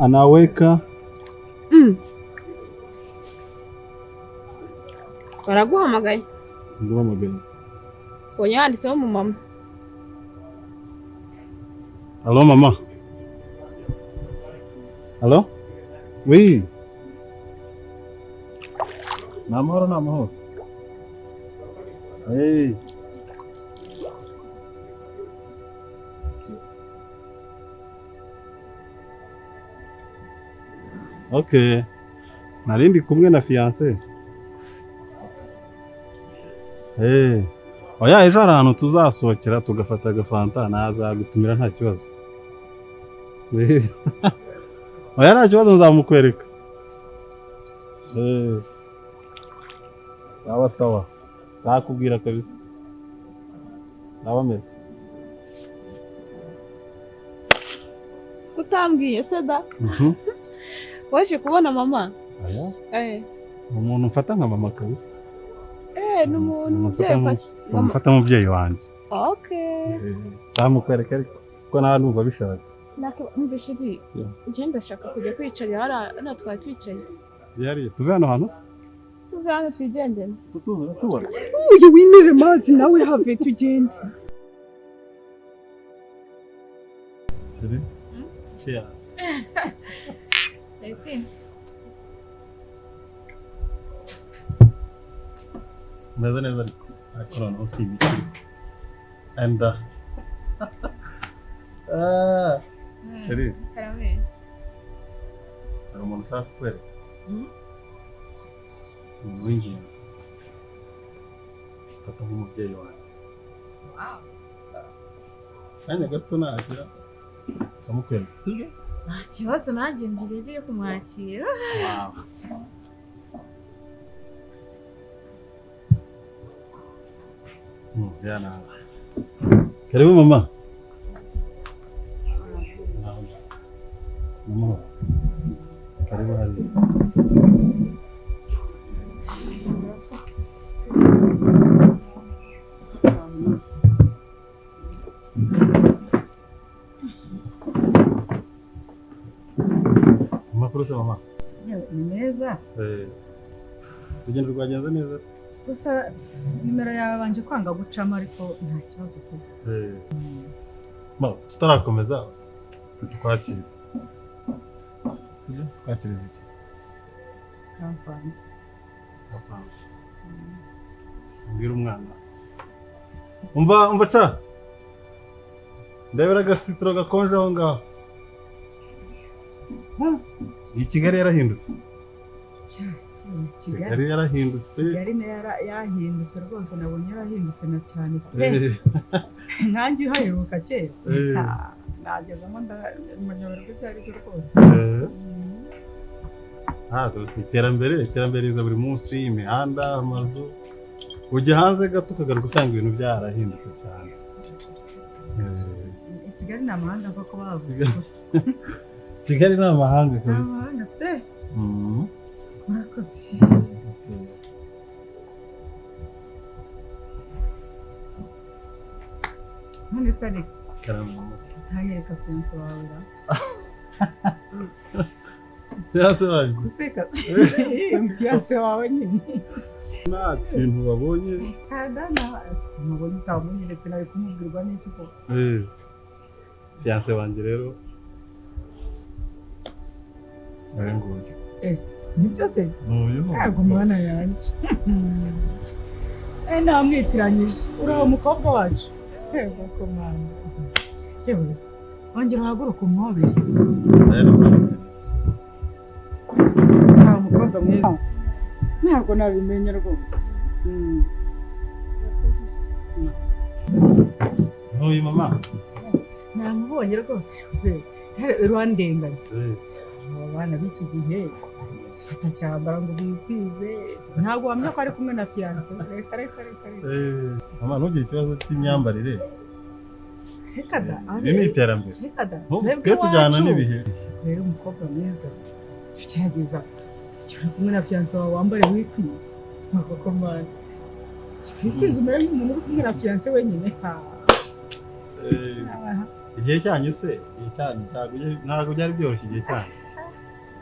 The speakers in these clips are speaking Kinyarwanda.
Anaweka. Baraguhamagaye. Ndahamagaye. Ubonye handitseho mu mama. Allô mama. Allô? Oui. Ni amahoro, ni amahoro. Hey. Okay. Nari ndi kumwe na fiancé. Hey. Oya, ejo hari ahantu tuzasohokera tugafata agafanta, nazagutumira nta kibazo. Eh. Oya, nta kibazo, nzamukwereka. Eh. Sawa sawa. Nzakubwira kabisa. Sawa meze. Kutambwiye se da? Mhm. Waje kubona mama? Oya. Eh. Umuntu mfata nka mama kabisa. Eh, ni umuntu umubyeyi ufata. Mfata umubyeyi wanjye. Okay. Nzamukwereka ariko kuko nawe numva bishaka. Numva chéri. Yeah. Njye ndashaka kujya kwicarira hariya twari twicaye. Yari tuve hano hantu? Tuve hano twigendere. Tubona. Uyu winere mazi nawe have tugende. Chéri. Cheers. Merci. Meze neza ariko. Ariko noneho si ibiki. And Chéri. Karame. Hari umuntu ushaka kukwereka. Umuntu w'ingenzi. Mfata nk'umubyeyi wanjye. Wow. Akanya gato nagera ndamukwereka, sibyo? Nta kibazo, nanjye ngiye kumwakira. Wow. Yana. Karibu mama. Mama. Karibu hariya. Amakuru se mama? Ni meza. Urugendo rwagenze neza? Gusa nimero yawe banje kwanga gucamo ariko nta kibazo pe. Ma, tutarakomeza twakira. Sibyo? Twakiriza iki? Kampani. Kampani. Mbwira umwana. Umva, umva cha. Ndebera agasitro gakonje aho ngaho. Iyi Kigali yarahindutse. Kigali yarahindutse. Kigali yarahindutse rwose, nabonye yarahindutse na cyane pe. Nkanjye uhaheruka kera. Nagezamo ndamunyoberwa ibyo ari byo rwose. Iterambere riza buri munsi, imihanda, amazu. Ujya hanze gato ukagaruka usanga ibintu byarahindutse cyane. Kigali ni amahanga koko bavuze. Kigali ni amahanga kabisa. Amahanga pe. Murakoze. None se Alex? Karame. Ntanyereka fiancé wawe ra. Fiancé wanjye? Guseka. Fiancé wawe nyine. Nta kintu wabonye? Kadana, mubonye utamunyeretse nawe kumubwirwa n'iki ko? Fiancé wanjye rero. Uyu nguyu. Nibyo se? N'uyu. Ntabwo mwana yanjye. Namwitiranyije. Uriya mukobwa wacu. Bosco mwana. Yewe. Ongera uhaguruke umuhobere. Nta mukobwa mwiza. Ntabwo nabimenye rwose. N'uyu mama. Namubonye rwose. Rwandenganya. Abana b'iki gihe batacyambara ngo bikwize, ntabwo wamenya ko ari kumwe na fiancé. Reka reka reka. Mama, ntugire ikibazo cy'imyambarire. Reka da. Iri ni iterambere. Reka da. Twe tujyana n'ibihe. Rero umukobwa mwiza ugerageza uri kumwe na fiancé wawe wambare wikwize. Ntabwo ko mwana wikwize umere nk'umuntu uri kumwe na fiancé wenyine. Igihe cyanyu se, igihe cyanyu ntabwo byari byoroshye igihe cyanyu.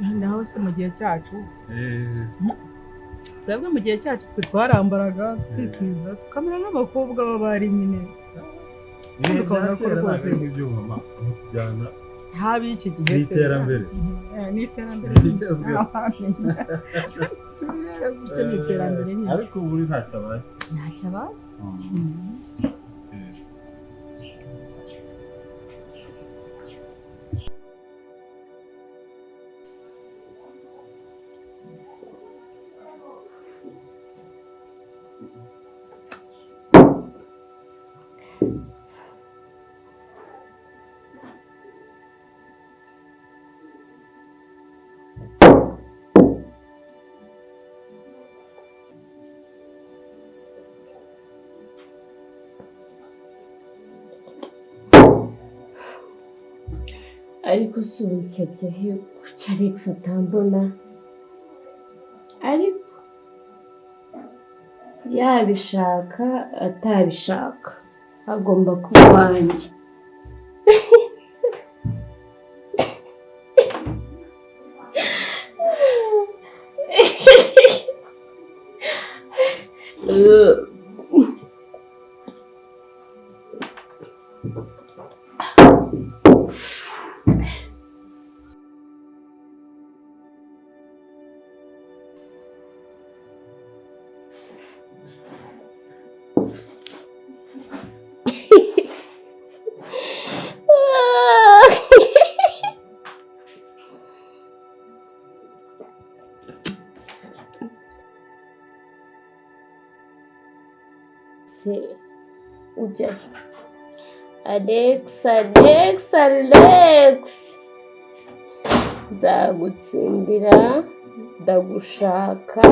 Naho se mu gihe cyacu, twebwe mu gihe cyacu twe twarambaraga tukikwiza tukamera nk'abakobwa b'abari nyine. Ibihe bya Ukabona ko kera ntabwo rwose ari nk'iby'ubu mama, ni ukujyana haba iki gihe se n'iterambere. Ni iterambere. Rigezweho. Ntawamenya. Tubirebe gutyo, ni iterambere nyine. Ariko ubu ntacyo abaye. Ntacyo abaye. Ariko si ubu nsebye he kuki Alex atambona? Ariko yabishaka atabishaka agomba kuba uwanjye. Se ujya he? Alex, Alex, Alex, nzagutsindira, ndagushaka,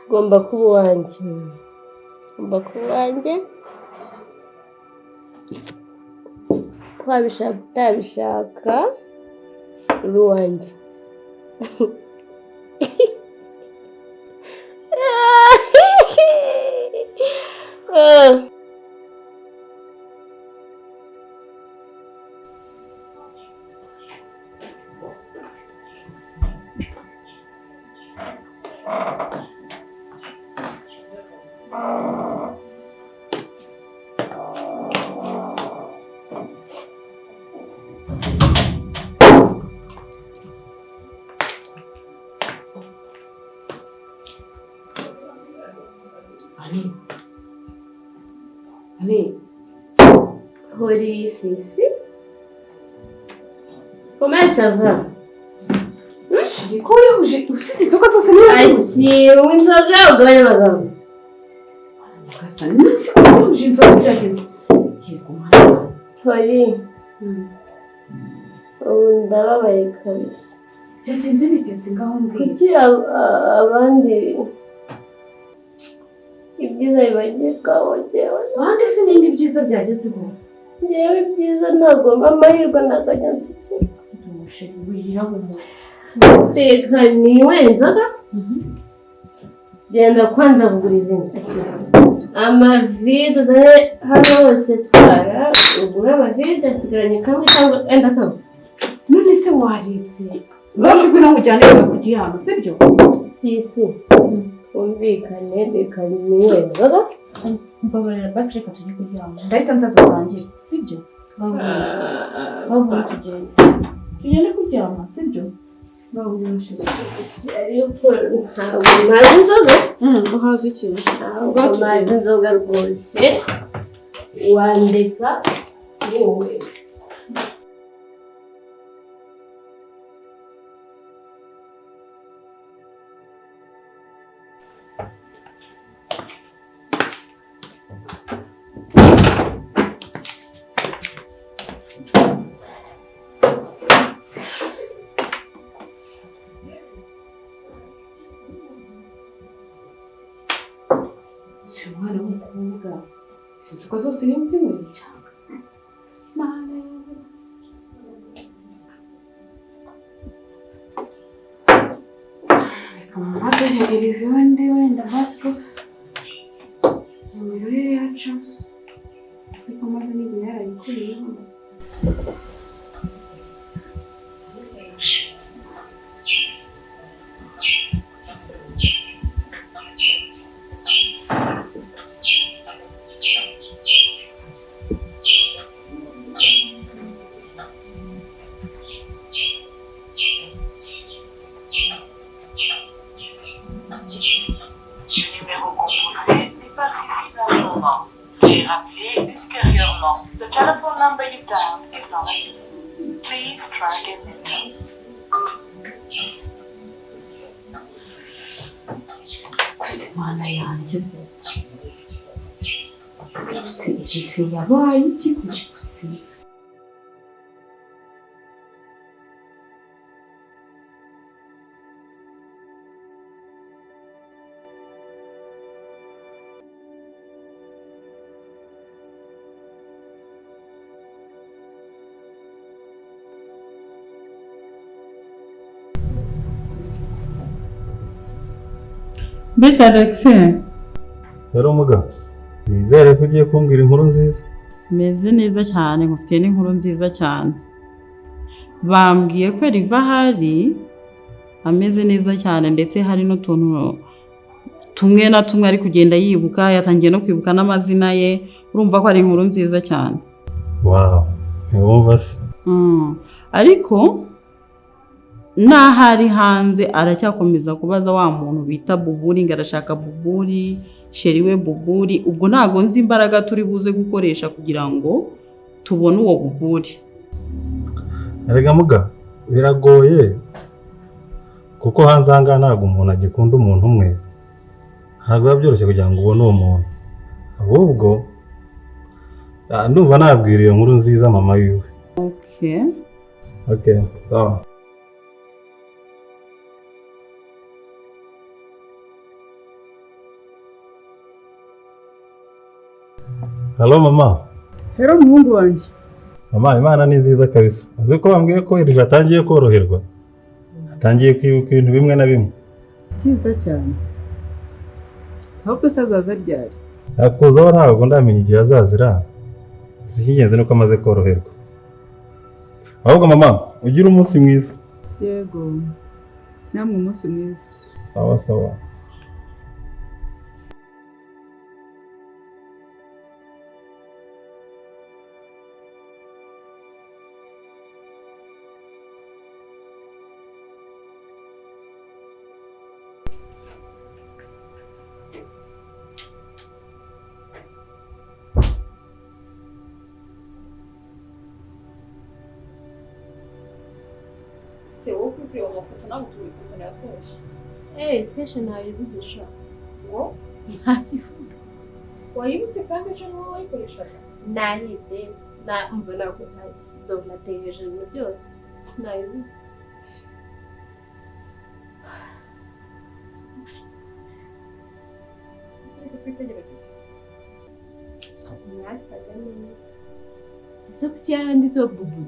ugomba kuba uwanjye, ugomba kuba uwanjye, wabishaka utabishaka uri uwanjye. Ale. Ale. Hori sisi. Comment ça va? Ko wihuje usize inzoga zose niwe? Akira unywa inzoga ugabanye amagambo. Nyagasani, nzi ko wihuje inzoga, byagenze. Yego mwana. Hori. Ubu ndababaye kabisa. Byagenze bigeze ngaho mbwira. Kuki abandi ibyiza bibagezwaho njyewe? Abandi se ninde ibyiza byagezeho? Njyewe ibyiza ntabwo mba amahirwe ntakajya nsekera. Umusheri wirira humura. Teka ninywere inzoga, genda kwanza kugura izindi. Akira amavide uzane hano hose, twara ugure amavide, nsigaranye kamwe cyangwa enda kamwe. None se waretse basi ngwino nkujyane kuryama, sibyo? Si twumvikane, reka ninywere inzoga. Mbabarira basi, reka tujye kuryama, ndahita nza dusangire, sibyo? Bavuga tugende tugende kuryama, sibyo? Si, ariko ntabwo mpaze inzoga. Uhaze iki? Ntabwo mpaze inzoga rwose, wandeka ninywera. Si umwana w'umukobwa, izi nzoga zose niwe uzinyweye cyangwa? Mana yanjye. Reka muhamagare Elive wenda wenda basi ko nimero ye yaca, siko maze n'igihe yarayikuyeho. Le numéro composé n'est pas accessible en ce moment. Veuillez rappeler ultérieurement. The telephone number you dialed is not available. Please try again later. Gusa Imana yanjye, gusa irife yabaye iki gusa? Bite Alex? Rero muga, nizere ko ugiye kumbwira inkuru nziza. Meze neza cyane, nkufitiye n'inkuru nziza cyane. Bambwiye ko Riva ahari ameze neza cyane, ndetse hari n'utuntu tumwe na tumwe ari kugenda yibuka, yatangiye no kwibuka n'amazina ye. Urumva ko ari inkuru nziza cyane. Wow, ntiwumva se? Ariko n'aho ari hanze aracyakomeza kubaza wa muntu bita Buburi, ngo arashaka Buburi, chéri we Buburi. Ubwo ntago nzi imbaraga turi buze gukoresha kugira ngo tubone uwo Buburi. Erega muga, biragoye kuko hanze aha ngaha ntabwo umuntu agikunda umuntu umwe, ntabwo biba byoroshye kugira ngo ubone uwo muntu. Ahubwo ndumva nabwira iyo nkuru nziza mama wiwe. Okay. Okay, sawa. Hello mama. Rero muhungu wanjye. Mama, Imana ni nziza kabisa. Uzi ko bambwiye ko Irija atangiye koroherwa, atangiye kwibuka ibintu bimwe na bimwe. Byiza cyane. Ahubwo se azaza ryari? Akuzaho ntabwo ndamenya igihe azazira. Gusa icy'ingenzi ni uko amaze koroherwa. Ahubwo mama, ugire umunsi mwiza. Yego, namwe umunsi mwiza. Sawa sawa. Se wowe uri kureba amafoto ntabwo tubikuzanira seshi? Seshe ntayibuze sha. Ngo? Ntayibuze. Wayibuze kandi ejo niwowe wayikoreshaga. Nahize na mbona ko ntagize, do nategereje ibintu byose, ntayibuze. Ese uri kutwitegereza iki? Mwasaga neza. Ese kuki yanditseho Bubu?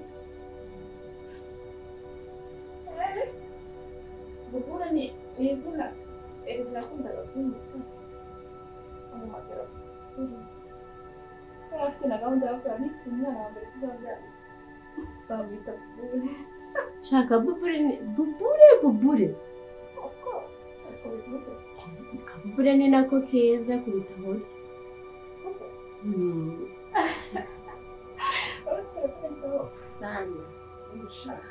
Bubura ni izina Elisa yakundaga kunyita, amuhamagara Bubura. Yari afite na gahunda yo gukora nifite umwana wa mbere tuzabyara nzamwita Bubure. Shaka Bubure ni Bubure Bubure. Of course, ariko bivuze. Bubure ni nako keza kuruta hori. Urabona ko hose. Sana. Ushaka.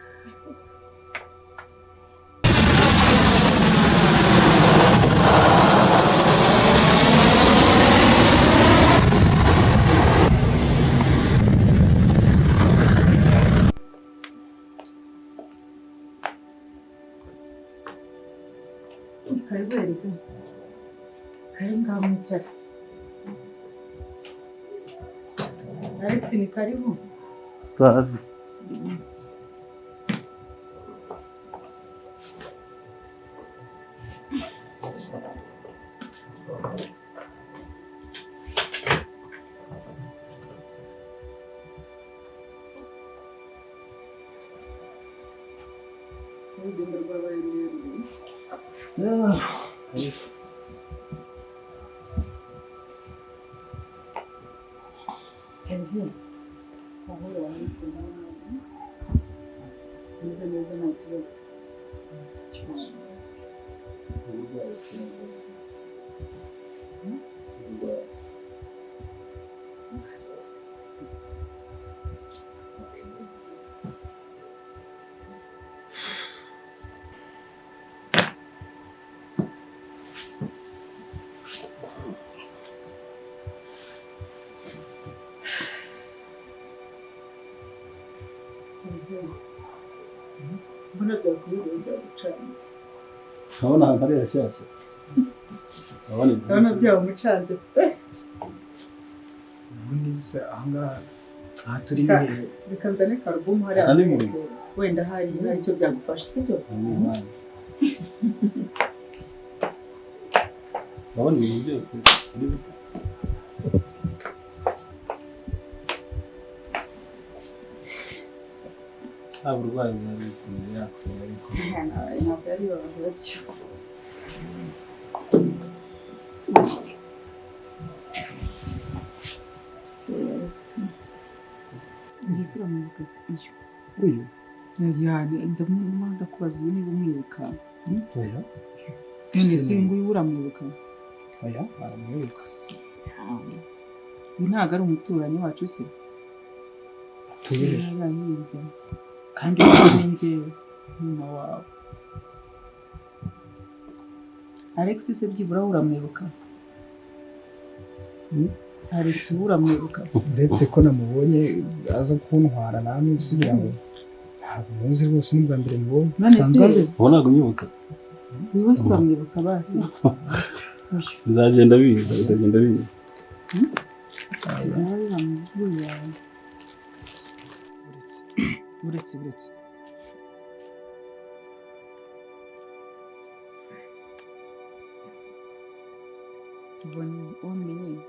Karibu Erika. Karibu ngaho mwicare. Alex, ni karibu. Safi. Urugendo rwabaye rurerure. Kevin, ahora wamukunda nabi. Meze neza nta kibazo. Kibazo. Mbona byakuyobeye byagucanze. Urabona ahantu ari hashyashya. Urabona ibintu Urabona byamucanze pe. Ubundi se ahangaha aha turi ni hehe? Reka nzane karubumu hariya. Aha ni mu rugo. Wenda hari icyo byagufasha, sibyo? Urabona ibintu byose ari bishya. Nta burwayi bwari bukomeye yakisanga ariko. Ntabwo ari ibanga byo. Mbese uramwibuka iyo? Uyu? Yani ndamubona ndakubaza uyu niba umwibuka. Oya. None se uyu nguyu uramwibuka? Oya, aramwibuka. Uyu ntabwo ari umuturanyi wacu se? Atuye he? Hirya. Kandi uyu ni njyewe mama wawe. Alex se byibura uramwibuka? Alex uramwibuka? Uretse ko namubonye aza kuntwara namwe gusugira ngo ntabwo muzi rwose n'ubwa mbere mubonye. Sanzwe nzi. Ubu ntabwo unyibuka. Uyu wese uramwibuka basi. Bizagenda biza, bizagenda biza. Uretse uretse. Ubona wamenye.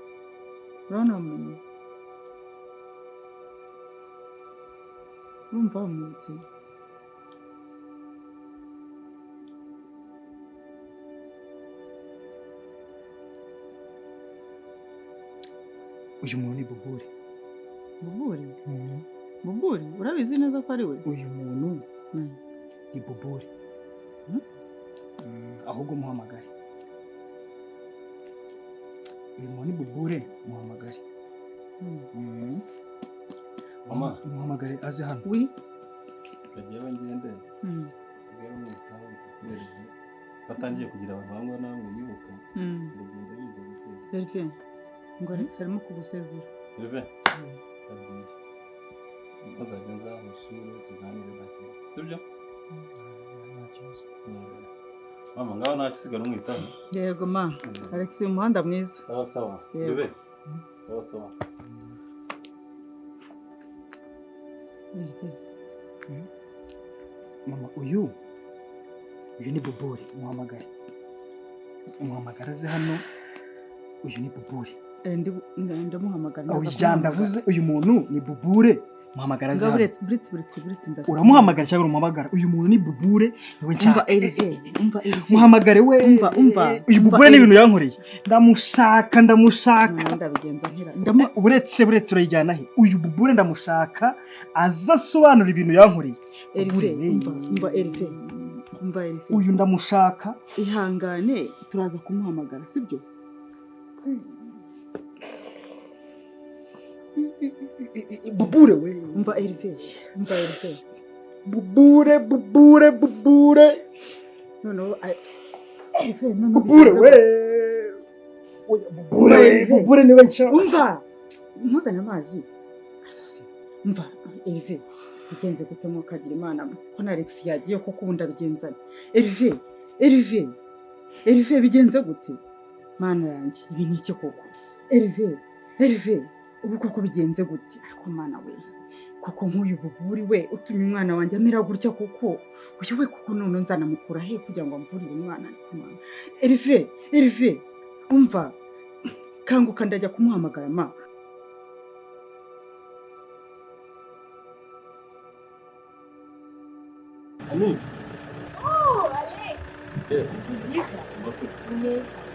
Urabona wamenye. Urumva wamwibutse. Uyu muntu ni Bubure. Bubure? Bubure? Urabizi neza ko ari we? Uyu muntu ni Bubure. Ahubwo muhamagare. Uyu muntu ni Bubure, muhamagare. Mama, muhamagare aze hano. Oui. Kagiye ngende. Sigaye umwitaho bikubereye. Batangiye kugira abantu bamwe namwe yibuka. Ndagenda biza guteza. Delphine. Ngo Alex arimo kugusezera. Delphine. Agiye. Azajya nza musure tuganire nta kibazo. Sibyo? Nta kibazo. Mama ngaho nta kisigara umwitaho. Yego ma. Alex uyu muhanda mwiza. Sawa sawa. Bebe. Sawa sawa. Mama uyu ni Bubure, muhamagare. Muhamagara aze hano. Uyu ni Bubure. Ndamuhamagara. Oya ndavuze uyu muntu ni Bubure, muhamagara aze hano. Buretse ndaza. Uramuhamagara cyangwa uramuhamagara? Uyu muntu ni Bubure, niwe nshaka. Umva Hervé. Muhamagare we. Umva. Uyu Bubure ni ibintu yankoreye. Ndamushaka. Ndabigenza ntera. Uretse urayijyana he? Uyu Bubure ndamushaka azasobanura ibintu yankoreye. Hervé, umva Hervé. Umva Hervé. Uyu ndamushaka. Ihangane turaza kumuhamagara, sibyo? Bubure we. Umva Hervé. Umva Hervé. Bubure. Noneho Hervé noneho. Bubure we. Oya Bubure niwe nshaka. Umva. Ntuzane amazi. Umva Hervé. Bigenze gute mwo kagira Imana ko na Alex yagiye koko ubundi abigenzana. Hervé. Hervé bigenze gute? Mana yanjye ibi ni iki koko? Hervé ubu koko bigenze gute? Ariko mana we koko nk'uyu Buburi we utumye umwana wanjye amera gutya koko uyu we koko none nzanamukura he kugira ngo amvurire umwana? Ariko mana Hervé umva kanguka ndajya kumuhamagara ma. Ami. Oh, Alex. Yes. Ni byiza.